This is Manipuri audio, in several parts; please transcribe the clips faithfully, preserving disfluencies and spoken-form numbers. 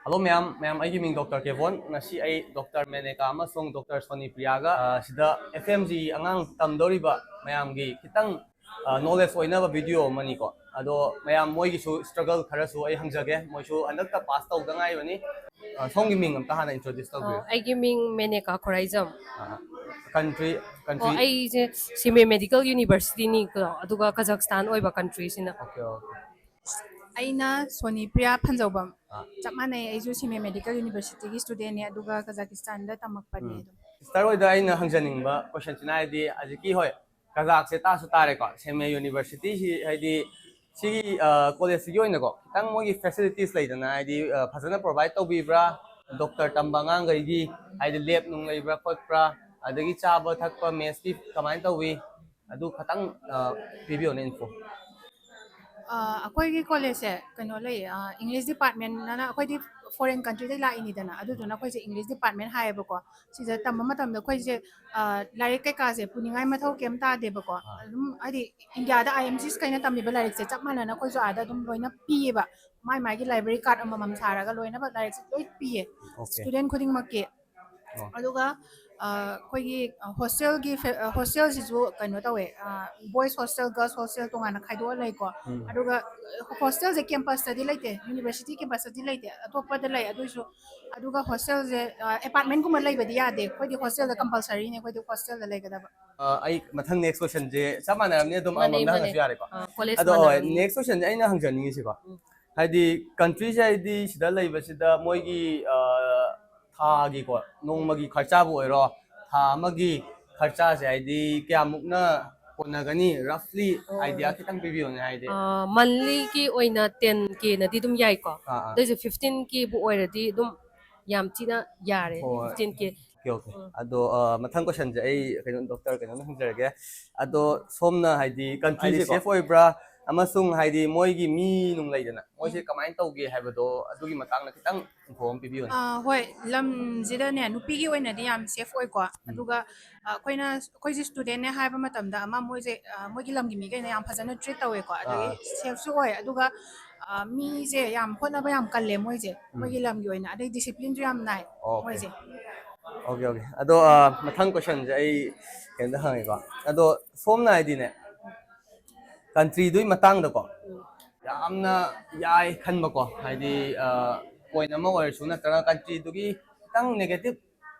Hello ꯃꯌꯥꯝ, ꯃꯌꯥꯝ ꯑꯩꯒꯤ ꯃꯤꯡ ꯗꯣꯛꯇꯔ ꯀꯦꯕꯣꯟ꯫ ꯉꯁꯤ ꯑꯩ ꯗꯣꯛꯇꯔ ꯃꯦꯅꯦꯀꯥ ꯑꯃꯁꯨꯡ ꯗꯣꯛꯇꯔ ꯁꯣꯅꯤ ꯄ꯭ꯔꯤꯌꯥꯒ, ꯑ, ꯁꯤꯗ F M G ꯑꯉꯥꯡ ꯇꯝꯗꯧꯔꯤꯕ ꯃꯌꯥꯝꯒꯤ ꯈꯤꯇꯪ, ꯑ, knowledge ꯑꯣꯏꯅꯕ video ꯑꯃꯅꯤꯀꯣ꯫ ꯑꯗꯣ ꯃꯌꯥꯝ ꯃꯣꯏꯒꯤꯁꯨ struggle ꯈꯔꯁꯨ ꯑꯩ ꯍꯪꯖꯒꯦ꯫ ꯃꯣꯏꯁꯨ ꯍꯟꯗꯛꯇ pass ꯇꯧꯗ ꯉꯥꯏꯔꯤꯕꯅꯤ꯫ ꯑ, ꯁꯣꯝꯒꯤ ꯃꯤꯡ ꯑꯝꯇ ꯍꯥꯟꯅ introduce ꯑꯣ, ꯇꯧꯕꯤꯌꯨ꯫ ꯑꯩꯒꯤ ꯃꯤꯡ ꯃꯦꯅꯦꯀꯥ ꯈꯣꯔꯥꯏꯖꯝ꯫ ꯑ, country, country? ꯑꯣ, ꯑꯩꯁꯦ ꯁꯤꯃꯦ ꯃꯦꯗꯤꯀꯦꯜ ꯌꯨꯅꯤꯚꯔꯁꯤꯇꯤꯅꯤꯀꯣ, ꯑꯗꯨꯒ ꯀꯖꯥꯛꯁꯇꯥꯟ ꯑꯣꯏꯕ countryꯁꯤꯅ꯫ Okay, okay. ꯑꯩꯅ ꯁꯣꯅꯤ ꯄ꯭ꯔꯤꯌꯥ ꯐꯟꯖꯧꯕꯝ꯫ ꯑꯥ꯫ ꯆꯞ ꯃꯥꯟꯅꯩ, ꯑꯩꯁꯨ ꯁꯤꯃꯦ ꯃꯦꯗꯤꯀꯦꯜ ꯌꯨꯅꯤꯚꯔꯁꯤꯇꯤꯒꯤ studentꯅꯦ, ꯑꯗꯨꯒ ꯀꯖꯥꯀꯤꯁꯇꯥꯟꯗ ꯇꯝꯃꯛꯄꯅꯦ ꯎꯝ꯫ ꯑꯗꯨꯝ꯫ Sister ꯍꯣꯏꯗ ꯑꯩꯅ ꯍꯪꯖꯅꯤꯡꯕ questionꯁꯤꯅ ꯍꯥꯏꯗꯤ ꯍꯧꯖꯤꯛꯀꯤ, ꯍꯣꯏ, ꯀꯖꯥꯛꯁꯦ ꯇꯥꯁꯨ ꯇꯥꯔꯦꯀꯣ, ꯁꯦꯃꯦ ꯌꯨꯅꯤꯚꯔꯁꯤꯇꯤꯁꯤ ꯍꯥꯏꯗꯤ ꯁꯤꯒꯤ, ꯑ, collegeꯁꯤꯒꯤ ꯑꯣꯏꯅꯀꯣ ꯈꯤꯇꯪ ꯃꯣꯏꯒꯤ facilities ꯂꯩꯗꯅ ꯍꯥꯏꯗꯤ, ꯑ, ꯐꯖꯅ provide ꯇꯧꯕꯤꯕ꯭ꯔꯥ? ꯗꯣꯛꯇꯔ ꯇꯝꯕ ꯑꯉꯥꯡꯈꯩꯒꯤ ꯍꯥꯏꯗꯤ lab ꯅꯨꯡ ꯂꯩꯕ꯭ꯔꯥ ꯈꯣꯠꯄ꯭ꯔꯥ? ꯑꯗꯒꯤ ꯆꯥꯕ ꯊꯛꯄ messꯀꯤ ꯀꯃꯥꯏꯅ ꯇꯧꯋꯤ? ꯑꯗꯨ ꯈꯇꯪ, ꯑ, ꯄꯤꯕꯤꯌꯣꯅꯦ info꯫ ꯑ, ꯑꯩꯈꯣꯏꯒꯤ collegeꯁꯦ ꯀꯩꯅꯣ ꯂꯩ, ꯑ, English departmentꯅ, ꯑꯩꯈꯣꯏꯗꯤ foreign countryꯗꯩ ꯂꯥꯛꯏꯅꯤꯗꯅ, ꯑꯗꯨꯗꯨꯅ ꯑꯩꯈꯣꯏꯁꯦ English department ꯍꯥꯏꯌꯦꯕꯀꯣ꯫ ꯁꯤꯗ ꯇꯝꯕ ꯃꯇꯝꯗ ꯑꯩꯈꯣꯏꯁꯦ, ꯑ, ꯂꯥꯏꯔꯤꯛ ꯀꯩꯀꯥꯁꯦ ꯄꯨꯅꯤꯡꯉꯥꯏ ꯃꯊꯧ ꯀꯩꯝ ꯇꯥꯗꯦꯕꯀꯣ꯫ ꯑꯥ꯫ ꯑꯗꯨꯝ ꯍꯥꯏꯗꯤ Indiaꯗ I M Gs ꯀꯩꯅ ꯇꯝꯃꯤꯕ ꯂꯥꯏꯔꯤꯛꯁꯦ ꯆꯞ ꯃꯥꯟꯅꯅ ꯑꯩꯈꯣꯏꯁꯨ ꯑꯥꯗ ꯑꯗꯨꯝ ꯂꯣꯏꯅ ꯄꯤꯌꯦꯕ꯫ ꯃꯥꯏ ꯃꯥꯏꯒꯤ library card ꯑꯃꯃꯝ ꯁꯥꯔꯒ ꯂꯣꯏꯅꯃꯛ ꯂꯥꯏꯔꯤꯛꯁꯦ ꯂꯣꯏ ꯄꯤꯌꯦ꯫ Okay. Student ꯈꯨꯗꯤꯡꯃꯛꯀꯤ꯫ ꯑꯣ꯫ ꯑꯗꯨꯒ, ꯑ, ꯑꯩꯈꯣꯏꯒꯤ hostelꯒꯤ ꯐꯦ-, ꯑ, hostelꯁꯤꯁꯨ ꯀꯩꯅꯣ ꯇꯧꯋꯦ, ꯑ, boys hostel, girls hostel ꯇꯣꯉꯥꯟꯅ ꯈꯥꯏꯗꯣꯛꯑ ꯂꯩꯀꯣ꯫ ꯎꯝ꯫ ꯑꯗꯨꯒ, ꯑ, hostelꯁꯦ campusꯇꯗꯤ ꯂꯩꯇꯦ, university campusꯇꯗꯤ ꯂꯩꯇꯦ, ꯑꯇꯣꯞꯄꯗ ꯂꯩ꯫ ꯑꯗꯨꯏꯁꯨ, ꯑꯗꯨꯒ hostelꯁꯦ, ꯑ, apartmentꯒꯨꯝꯕ ꯂꯩꯕꯗꯤ ꯌꯥꯗꯦ, ꯑꯩꯈꯣꯏꯗꯤ hostelꯗ compulsoryꯅꯦ, ꯑꯩꯈꯣꯏꯗꯤ hostelꯗ ꯂꯩꯒꯗꯕ꯫ ꯑ, ꯑꯩ ꯃꯊꯪ next questionꯁꯦ ꯆꯞ ꯃꯥꯟꯅꯔꯝꯅꯤ, ꯑꯗꯨꯝ ꯃꯥꯟꯅꯩ, ꯑꯃꯃꯝꯗ ꯃꯥꯟꯅꯩ꯫ ꯍꯪꯉꯁꯨ ꯌꯥꯔꯦꯀꯣ? ꯑ, college ꯑꯗꯣ, ꯍꯣꯏ, ꯃꯥꯟꯅꯔꯝꯅꯤ꯫ Next questionꯁꯦ ꯑꯩꯅ ꯍꯪꯖꯅꯤꯡꯉꯤꯁꯤꯀꯣ, ꯎꯝ꯫ ꯍꯥꯏꯗꯤ countryꯁꯦ ꯍꯥꯏꯗꯤ ꯁꯤꯗ ꯂꯩꯕꯁꯤꯗ ꯃꯣꯏꯒꯤ, ꯑ, ꯊꯥꯒꯤꯀꯣ, ꯅꯣꯡꯃꯒꯤ ꯈꯔꯆꯥꯕꯨ ꯑꯣꯏꯔꯣ, ꯊꯥ ꯑꯃꯒꯤ ꯈꯔꯆꯥꯁꯦ ꯍꯥꯏꯗꯤ ꯀꯌꯥꯃꯨꯛꯅ ꯀꯣꯟꯅꯒꯅꯤ? Roughly ꯑꯣ꯫ Idea ꯈꯤꯇꯪ ꯄꯤꯕꯤꯌꯣꯅꯦ ꯍꯥꯏꯗꯤ꯫ ꯑ, monthlyꯒꯤ ꯑꯣꯏꯅ ten Kꯅꯗꯤ ꯑꯗꯨꯝ ꯌꯥꯏꯀꯣ꯫ ꯑꯥ, ꯑꯥ꯫ ꯑꯗꯨꯏꯁꯨ fifteen Kꯕꯨ ꯑꯣꯏꯔꯗꯤ ꯑꯗꯨꯝ ꯌꯥꯝ ꯊꯤꯅ ꯌꯥꯔꯦ, ꯍꯣꯏ꯫ Fifteen K꯫ Okay, okay. ꯎꯝ꯫ ꯑꯗꯣ, ꯑ, ꯃꯊꯪ questionꯁꯦ ꯑꯩ ꯀꯩꯅꯣ, ꯗꯣꯛꯇꯔ ꯀꯩꯅꯣꯅ ꯍꯪꯖꯔꯒꯦ꯫ ꯑꯗꯣ ꯁꯣꯝꯅ ꯍꯥꯏꯗꯤ countryꯁꯦ ꯍꯥꯏꯗꯤ safe ꯑꯣꯏꯕ꯭ꯔꯥ? ꯑꯃꯁꯨꯡ ꯍꯥꯏꯗꯤ ꯃꯣꯏꯒꯤ ꯃꯤ ꯅꯨꯡ ꯂꯩꯗꯅ, ꯃꯣꯏꯁꯦ ꯎꯝ꯫ ꯀꯃꯥꯏꯅ ꯇꯧꯒꯦ ꯍꯥꯏꯕꯗꯣ ꯑꯗꯨꯒꯤ ꯃꯇꯥꯡꯗ ꯈꯤꯇꯪ info ꯑꯃ ꯄꯤꯕꯤꯌꯨꯅꯦ꯫ ꯑꯥ, ꯍꯣꯏ, ꯂꯝꯁꯤꯗꯅꯦ ꯅꯨꯄꯤꯒꯤ ꯑꯣꯏꯅꯗꯤ ꯌꯥꯝ safe ꯑꯣꯏꯀꯣ꯫ ꯎꯝ꯫ ꯑꯗꯨꯒ, ꯑ, ꯑꯩꯈꯣꯏꯅ, ꯑꯩꯈꯣꯏꯁꯦ studentꯅꯦ ꯍꯥꯏꯕ ꯃꯇꯝꯗ ꯑꯃ ꯃꯣꯏꯁꯦ, ꯑ, ꯃꯣꯏꯒꯤ ꯂꯝꯒꯤ ꯃꯤꯈꯩꯅ ꯌꯥꯝ ꯐꯖꯅ treat ꯇꯧꯋꯦꯀꯣ꯫ ꯑꯗꯒꯤ ꯑꯥ꯫ Safeꯁꯨ ꯑꯣꯏ꯫ ꯑꯗꯨꯒ, ꯑ, ꯑ, ꯃꯤꯁꯦ ꯌꯥꯝ ꯍꯣꯠꯅꯕ ꯌꯥꯝ ꯀꯜꯂꯦ ꯃꯣꯏꯁꯦ, ꯑꯩꯈꯣꯏꯒꯤ ꯂꯝꯒꯤ ꯑꯣꯏꯅ, ꯑꯗꯩ ꯗꯤꯁꯤꯄ꯭ꯂꯤꯟꯁꯨ ꯌꯥꯝ ꯅꯥꯏ Okay. ꯃꯣꯏꯁꯦ꯫ Okay, okay. ꯑꯗꯣ ꯑ, ꯃꯊꯪ ꯀꯣꯏꯁꯟꯁꯦ ꯑꯩ ꯀꯩꯅꯣꯝꯇ ꯍꯪꯉꯦꯀꯣ. ꯑꯗꯣ ꯁꯣꯝꯅ ꯍꯥꯏꯗꯤꯅꯦ, ꯀꯟꯇ꯭ꯔꯤꯗꯨꯒꯤ ꯃꯇꯥꯡꯗꯀꯣ ꯌꯥꯝꯅ ꯌꯥꯏ ꯈꯟꯕꯀꯣ, ꯍꯥꯏꯗꯤ ꯄꯣꯏꯟ ꯑꯃ ꯑꯣꯏꯔꯁꯨ ꯅꯠꯇ꯭ꯔꯒ ꯀꯟꯇ꯭ꯔꯤꯗꯨꯒꯤ ꯈꯤꯇꯪ ꯅꯦꯒꯦꯇꯤꯞ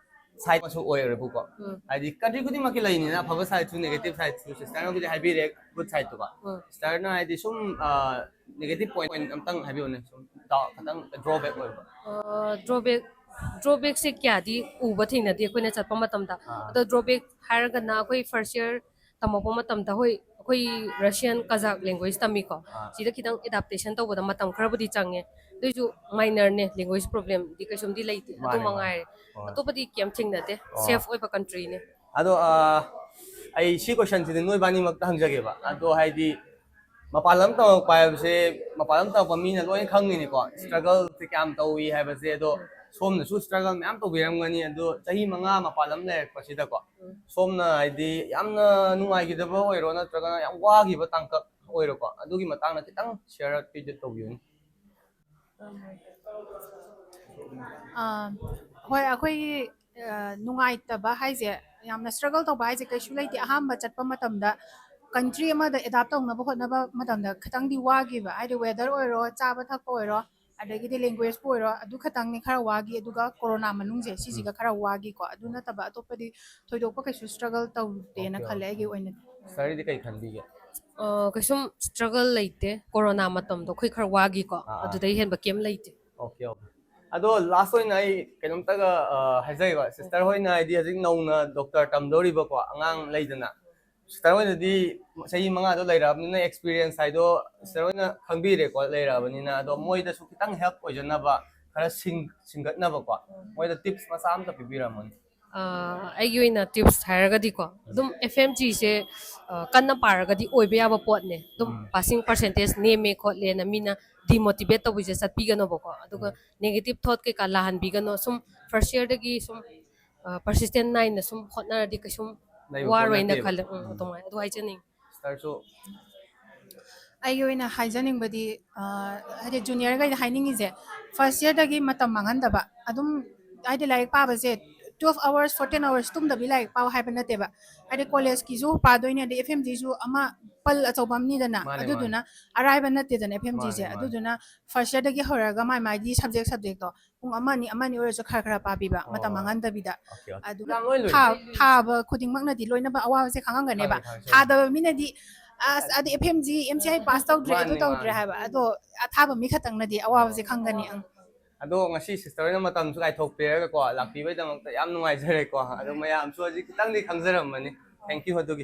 ꯁꯥꯏꯠ ꯑꯃꯁꯨ ꯑꯣꯏꯔꯦꯕꯀꯣ. ꯎꯝ. ꯍꯥꯏꯗꯤ ꯀꯟꯇ꯭ꯔꯤ ꯈꯨꯗꯤꯡꯃꯛꯀꯤ ꯂꯩꯅꯤꯅ, ꯑꯐꯕ ꯁꯥꯏꯠꯁꯨ ꯅꯦꯒꯦꯇꯤꯞ ꯁꯥꯏꯠꯁꯨ. ꯁꯤꯁꯇꯔꯅꯕꯨꯗꯤ ꯍꯥꯏꯕꯤꯔꯦ ꯒꯨꯗ ꯁꯥꯏꯠꯇꯨꯀꯣ. ꯎꯝ. ꯁꯤꯁꯇꯔꯅ ꯍꯥꯏꯗꯤ ꯁꯨꯝ ꯅꯦꯒꯦꯇꯤꯞ ꯄꯣꯏꯟ ꯑꯝꯇꯪ ꯍꯥꯏꯕꯤꯌꯨꯅꯦ, ꯁꯨꯝ ꯗꯥꯎ ꯈꯤꯇꯪ ꯗ꯭ꯔꯣꯕꯦꯛ ꯑꯣꯏꯕ. ꯗ꯭ꯔꯣꯕꯦꯛ ꯗ꯭ꯔꯣꯕꯦꯛꯁꯦ ꯀꯌꯥꯗꯤ ꯎꯕ ꯊꯦꯡꯅꯗꯦ ꯑꯩꯈꯣꯏꯅ ꯆꯠꯄ ꯃꯇꯝꯗ꯫ ꯑꯥ. ꯑꯗꯣ ꯗ꯭ꯔꯣꯕꯦꯛ ꯍꯥꯏꯔꯒꯅ ꯑꯩꯈꯣꯏ ꯐꯥꯔꯁ ꯏꯌꯔ ꯇꯝꯃꯛꯄ ꯃꯇꯝꯗ, ꯍꯣꯏ, ꯑꯩꯈꯣꯏ ꯔꯁꯤꯌꯥꯟ ꯀꯖꯥꯛ ꯂꯦꯡꯒ꯭ꯋꯦꯖ ꯇꯝꯃꯤꯀꯣ. ꯑꯥ. ꯁꯤꯗ ꯈꯤꯇꯪ ꯑꯦꯗꯥꯞꯇꯦꯁꯟ ꯇꯧꯕꯗ ꯃꯇꯝ ꯈꯔꯕꯨꯗꯤ ꯆꯪꯉꯦ, ꯑꯗꯨꯏꯁꯨ ꯃꯥꯏꯅꯔꯅꯦ, ꯂꯦꯡꯒ꯭ꯋꯦꯖ ꯄ꯭ꯔꯣꯕ꯭ꯂꯦꯝꯗꯤ ꯀꯩꯁꯨꯝꯗꯤ ꯂꯩꯇꯦ꯫ ꯑꯗꯨ ꯃꯥꯅꯦ, ꯃꯥꯅꯦ. ꯃꯉꯥꯏꯔꯦ꯫ ꯍꯣꯏ. ꯑꯇꯣꯞꯄꯗꯤ ꯀꯩꯝ ꯊꯦꯡꯅꯗꯦ꯫ ꯑꯣ. ꯁꯦꯐ ꯑꯣꯏꯕ ꯀꯟꯇ꯭ꯔꯤꯅꯦ꯫ ꯑꯗꯣ ꯑ, ꯑꯩ ꯁꯤ ꯀꯣꯏꯁꯟꯁꯤꯗꯤ ꯅꯣꯏ ꯏꯕꯥꯅꯤꯃꯛꯇ ꯍꯪꯖꯒꯦꯕ. ꯑꯗꯣ ꯍꯥꯏꯗꯤ ꯃꯄꯥꯟ ꯂꯝ ꯇꯝꯃꯛꯄ ꯍꯥꯏꯕꯁꯦ, ꯃꯄꯥꯟ ꯂꯝ ꯇꯝꯃꯛꯄ ꯃꯤꯅ ꯂꯣꯏ ꯈꯪꯉꯤꯅꯤꯀꯣ, ꯏꯁꯇ꯭ꯔꯒꯜꯁꯦ ꯀꯌꯥꯝ ꯇꯧꯏ ꯍꯥꯏꯕꯁꯦ. ꯑꯗꯣ ꯁꯣꯝꯅꯁꯨ ꯏꯁꯇ꯭ꯔꯒꯜ ꯃꯌꯥꯝ ꯇꯧꯕꯤꯔꯝꯒꯅꯤ. ꯑꯗꯣ ꯆꯍꯤ ꯃꯉꯥ ꯃꯄꯥꯟ ꯂꯝ ꯂꯩꯔꯛꯄꯁꯤꯗꯀꯣ, ꯁꯣꯝꯅ ꯍꯥꯏꯗꯤ ꯌꯥꯝꯅ ꯅꯨꯡꯉꯥꯏꯈꯤꯗꯕ ꯑꯣꯏꯔꯣ ꯅꯠꯇ꯭ꯔꯒꯅ ꯌꯥꯝ ꯋꯥꯈꯤꯕ ꯇꯥꯡꯀꯛ ꯑꯣꯏꯔꯣꯀꯣ, ꯑꯗꯨꯒꯤ ꯃꯇꯥꯡꯗ ꯈꯤꯇꯪ ꯁꯤꯌꯔ ꯄꯤꯗ ꯇꯧꯕꯤꯌꯨꯅꯦ. ꯑꯥ, ꯍꯣꯏ, ꯑꯩꯈꯣꯏꯒꯤ ꯑ, ꯅꯨꯡꯉꯥꯏꯇꯕ ꯍꯥꯏꯁꯦ, ꯌꯥꯝꯅ ꯏꯁꯇ꯭ꯔꯒꯜ ꯇꯧꯕ ꯍꯥꯏꯁꯦ ꯀꯩꯁꯨ ꯂꯩꯇꯦ꯫ ꯑꯍꯥꯟꯕ ꯆꯠꯄ ꯃꯇꯝꯗ ꯀꯟꯇ꯭ꯔꯤ ꯑꯃꯗ ꯑꯦꯗꯥꯞ ꯇꯧꯅꯕ ꯍꯣꯠꯅꯕ ꯃꯇꯝꯗ ꯈꯤꯇꯪꯗꯤ ꯋꯥꯈꯤꯕ, ꯍꯥꯏꯗꯤ ꯋꯦꯗꯔ ꯑꯣꯏꯔꯣ, ꯆꯥꯕ ꯊꯛꯄ ꯑꯣꯏꯔꯣ, ꯑꯗꯒꯤꯗꯤ ꯂꯦꯡꯒ꯭ꯋꯦꯖꯄꯨ ꯑꯣꯏꯔꯣ, ꯑꯗꯨ ꯈꯛꯇꯪꯅꯤ ꯈꯔ ꯋꯥꯈꯤ꯫ ꯑꯗꯨꯒ ꯀꯣꯔꯣꯅꯥ ꯃꯅꯨꯡꯁꯦ ꯁꯤꯁꯤꯒ ꯈꯔ ꯋꯥꯈꯤꯀꯣ꯫ ꯑꯗꯨ ꯅꯠꯇꯕ ꯑꯇꯣꯞꯄꯗꯤ ꯊꯣꯏꯗꯣꯛꯄ ꯀꯩꯁꯨ ꯏꯁꯇ꯭ꯔꯒꯜ ꯇꯧꯗꯦꯅ Okay, ꯈꯜꯂꯦ ꯑꯩꯒꯤ ꯑꯣꯏꯅꯗꯤ꯫ ꯁꯤꯁꯇꯔꯗꯤ ꯀꯩ ꯈꯟꯕꯤꯒꯦ? ꯑ, ꯀꯩꯁꯨꯝ ꯏꯁꯇ꯭ꯔꯒꯜ ꯂꯩꯇꯦ꯫ ꯀꯣꯔꯣꯅꯥ ꯃꯇꯝꯗꯣ ꯑꯩꯈꯣꯏ ꯈꯔ ꯋꯥꯈꯤꯀꯣ, ꯑꯥ, ꯑꯥ. ꯑꯗꯨꯗꯩ ꯍꯦꯟꯕ ꯀꯩꯝ ꯂꯩꯇꯦ꯫ Okay, okay. ꯑꯗꯣ ꯂꯥꯁ ꯑꯣꯏꯅ ꯑꯩ ꯀꯩꯅꯣꯝꯇꯒ ꯑ, ꯍꯥꯏꯖꯒꯦꯀꯣ. ꯁꯤꯁꯇꯔ ꯍꯣꯏꯅ ꯍꯥꯏꯗꯤ ꯍꯧꯖꯤꯛ ꯅꯧꯅ ꯗꯣꯛꯇꯔ ꯇꯝꯗꯧꯔꯤꯕꯀꯣ ꯑꯉꯥꯡ ꯂꯩꯗꯅ, ꯁꯤꯁꯇꯔ ꯍꯣꯏꯅꯗꯤ ꯆꯍꯤ ꯃꯉꯥꯗꯣ ꯂꯩꯔꯛꯑꯕꯅꯤꯅ, ꯑꯦꯛꯁꯄꯤꯔꯤꯌꯦꯟꯁ ꯍꯥꯏꯗꯣ ꯁꯤꯁꯇꯔ ꯍꯣꯏꯅ ꯈꯪꯕꯤꯔꯦꯀꯣ, ꯂꯩꯔꯛꯑꯕꯅꯤꯅ. ꯑꯗꯣ ꯃꯣꯏꯗꯁꯨ ꯈꯤꯇꯪ ꯍꯦꯜꯞ ꯑꯣꯏꯖꯅꯕ, ꯈꯔ ꯁꯤꯡ-, ꯁꯤꯡꯒꯠꯅꯕꯀꯣ, ꯃꯣꯏꯗ ꯇꯤꯞꯁ ꯃꯆꯥ ꯑꯝꯇ ꯄꯤꯕꯤꯔꯝꯃꯣꯅꯦ. ꯑ, ꯑꯩꯒꯤ ꯑꯣꯏꯅ ꯇꯤꯞꯁ ꯍꯥꯏꯔꯒꯗꯤꯀꯣ, ꯑꯗꯨꯝ ꯑꯦꯐ ꯑꯦꯝ ꯖꯤꯁꯦ ꯀꯟꯅ ꯄꯥꯔꯒꯗꯤ ꯑꯣꯏꯕ ꯌꯥꯕ ꯄꯣꯠꯅꯦ꯫ ꯑꯗꯨꯝ ꯎꯝ. ꯄꯥꯁꯤꯡ ꯄꯥꯔꯁꯦꯟꯇꯦꯖ ꯅꯦꯝꯃꯦ ꯈꯣꯠꯂꯦꯅ ꯃꯤꯅ ꯗꯤꯃꯣꯇꯤꯚꯦꯠ ꯇꯧꯕꯁꯦ ꯆꯠꯄꯤꯒꯅꯣꯕꯀꯣ꯫ ꯑꯗꯨꯒ ꯎꯝ. ꯅꯦꯒꯦꯇꯤꯞ ꯊꯣꯠ ꯀꯩꯀꯥ ꯂꯥꯛꯍꯟꯕꯤꯒꯅꯣ꯫ ꯁꯨꯝ ꯐꯥꯔꯁ ꯏꯌꯔꯗꯒꯤ ꯁꯨꯝ ꯄꯔꯁꯤꯁꯇꯦꯟ ꯅꯥꯏꯅ ꯁꯨꯝ ꯍꯣꯠꯅꯔꯗꯤ ꯀꯩꯁꯨꯝ ꯂꯩꯕ ꯄꯣꯠ ꯋꯥꯔꯣꯏꯅ ꯅꯠꯇꯦꯕ. ꯈꯜꯂꯦ꯫ ꯎꯝ, ꯎꯝ. ꯑꯗꯨꯃꯥꯏꯅ, ꯑꯗꯨ ꯍꯥꯏꯖꯅꯤꯡꯉꯤ꯫ ꯁꯤꯁꯇꯔꯁꯨ ꯑꯩꯒꯤ ꯑꯣꯏꯅ ꯍꯥꯏꯖꯅꯤꯡꯕꯗꯤ, ꯑ, ꯍꯥꯏꯗꯤ ꯖꯨꯅꯤꯌꯔꯈꯩꯗ ꯍꯥꯏꯅꯤꯡꯉꯤꯁꯦ, ꯐꯥꯔꯁ ꯌꯔꯗꯒꯤ ꯃꯇꯝ ꯃꯥꯡꯍꯟꯗꯕ, ꯑꯗꯨꯝ ꯍꯥꯏꯗꯤ ꯂꯥꯏꯔꯤꯛ ꯄꯥꯕꯁꯦ twelve hours, fourteen hours ꯇꯨꯝꯗꯕꯤ ꯂꯥꯏꯔꯤꯛ ꯄꯥꯎ ꯍꯥꯏꯕ ꯅꯠꯇꯦꯕ꯫ ꯍꯥꯏꯗꯤ ꯀꯣꯂꯦꯖꯀꯤꯁꯨ ꯄꯥꯗꯣꯏꯅꯦ, ꯑꯗꯩ F M Gꯁꯨ ꯑꯃ ꯄꯜ ꯑꯆꯧꯕ ꯑꯃꯅꯤꯗꯅ, ꯃꯥꯅꯦ, ꯑꯗꯨꯗꯨꯅ ꯑꯔꯥꯏꯕ ꯅꯠꯇꯦꯗꯅ F M Gꯁꯦ꯫ ꯃꯥꯅꯦ, ꯃꯥꯅꯦ꯫ ꯑꯗꯨꯗꯨꯅ ꯐꯥꯔꯁ ꯌꯔꯗꯒꯤ ꯍꯧꯔꯒ ꯃꯥꯏ ꯃꯥꯏꯒꯤ subject subjectꯇꯣ ꯄꯨꯡ ꯑꯃ ꯑꯅꯤ, ꯑꯃ ꯑꯅꯤ ꯑꯣꯏꯔꯁꯨ ꯈꯔ ꯈꯔ ꯄꯥꯕꯤꯕ, ꯃꯇꯝ ꯑꯣ꯫ ꯃꯥꯡꯍꯟꯗꯕꯤꯗ꯫ Okay, okay. ꯑꯗꯨꯒ ꯌꯥꯝ ꯂꯣꯏ ꯂꯣꯏ꯫ ꯊꯥ-, ꯊꯥꯕ ꯈꯨꯗꯤꯡꯃꯛꯅꯗꯤ ꯂꯣꯏꯅꯃꯛ ꯑꯋꯥꯕꯁꯦ ꯈꯪꯉꯝꯒꯅꯦꯕ꯫ ꯈꯪꯉꯦ, ꯈꯪꯉꯦ, ꯈꯪꯉꯦ꯫ ꯊꯥꯗꯕ ꯃꯤꯅꯗꯤ, "ꯑꯁ, ꯑꯗꯨ F M G, M C I pass ꯇꯧꯗ꯭ꯔꯦ, ꯑꯗꯨ ꯃꯥꯅꯦ, ꯇꯧꯗ꯭ꯔꯦ" ꯃꯥꯅꯦ꯫ ꯍꯥꯏꯕ꯫ ꯑꯗꯣ ꯑꯊꯥꯕ ꯃꯤ ꯈꯛꯇꯪꯅꯗꯤ ꯑꯋꯥꯕꯁꯦ ꯈꯪꯒꯅꯤ꯫ ꯑꯪ꯫ ꯑꯗꯣ ꯉꯁꯤ sister ꯍꯣꯏꯅ ꯃꯇꯝꯁꯨ ꯀꯥꯏꯊꯣꯛꯄꯤꯔꯒꯀꯣ ꯂꯥꯛꯄꯤꯕꯩꯗꯃꯛꯇ ꯌꯥꯝ ꯅꯨꯡꯉꯥꯏꯖꯔꯦꯀꯣ꯫ ꯑꯗꯣ ꯃꯌꯥꯝꯁꯨ ꯍꯧꯖꯤꯛ ꯈꯤꯇꯪꯗꯤ ꯈꯪꯖꯔꯝꯃꯅꯤ꯫ Thank you ꯑꯗꯨꯒꯤ꯫